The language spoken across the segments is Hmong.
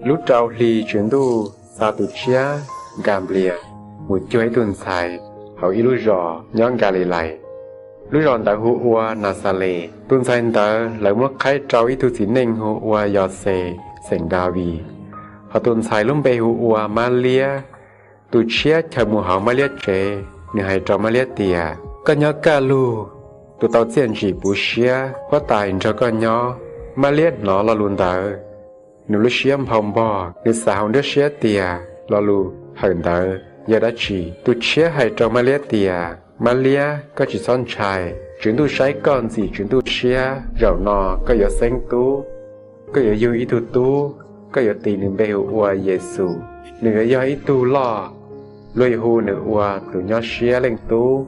Lub rau hli Tswv Ntuj xa tus Tshiab Nkas Nplias mus cuag ib tug ntxhais hauv ib lub zos nyob Nkas Lis Lais. Lub zos ntawd hu ua Nas Xas Les. Tus ntxhais ntawd lawv muab qhaib rau ib tug txiv neej hu ua Yos Xes xeem Das Vis, hos tus ntxhais lub npe hu ua Mab Liab. Tus Tshiab chaws mus hauv Mab Liab tsev, nws hais rau Mab Liab tias, Koj nyob kaj lug, tus tau txiaj ntsim puv siab, huab tais nrog koj nyob. Mab Liab hnov lo lus ntawd, nws lub siab nphau npog, nws xav hauv nruab siab tias lo lus hawm ntawd yog dab tsi. Tus Tshiab hais rau Mab Liab tias, Mab Liab, koj tsis txhob ntshai, Tswv Ntuj saib koj ntxim Tswv Ntuj siab, zaum no koj yuav xeeb tub, koj yuav yug ib tug tub, koj yuav tis nws npe hu ua Yes Xus. Nws yuav yog ib tug loj, luag yuav hu nws ua tus nyob siab leej tub.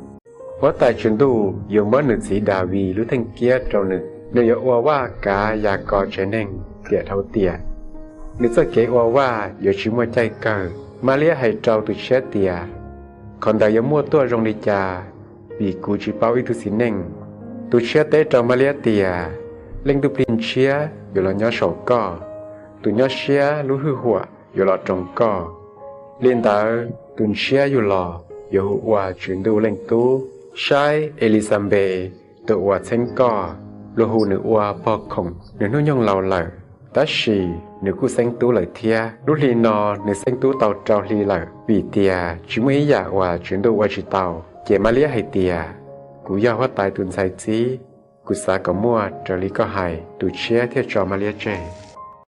Huab tais Tswv Ntuj yuav muab nws txiv Das Vis lub theej kiab rau nws, nws yuav ua vaj kav Yas Kos tsev neeg tiam dhau tiam. Nws txoj kev ua vaj yuav tsis muaj caij kawg. Mab Liab hais rau tus Tshiab tias, Qhov ntawd yuav muaj tuaj zoo li cas, vim kuv tsis paub ib tug txiv neej? Tus Tshiab teb rau Mab Liab tias, Leej Ntuj Plig Ntshiab yuav los nyob saum koj, tus nyob siab lub hwj huam yuav los roos koj. Li ntawd, tus ntshiab yug los yuav hu ua Tswv Ntuj Leej Tub. Saib Elis Xas Npes, tus uas txheeb koj, luag hu nws ua Pog Khoom, nws hnub nyoog laus lawm, tab sis nws kuj xeeb tub lawm thiab. Lub hli no nws xeeb tub tau rau hli lawm, vim tias tsis muaj ib yam uas Tswv Ntuj ua tsis tau. Ces Mab Liab hais tias, Kuv yog huab tais tus ntxhais txib, kuv xav kom muaj raws li koj hais. Tus Tshiab thiaj tso Mab Liab tseg.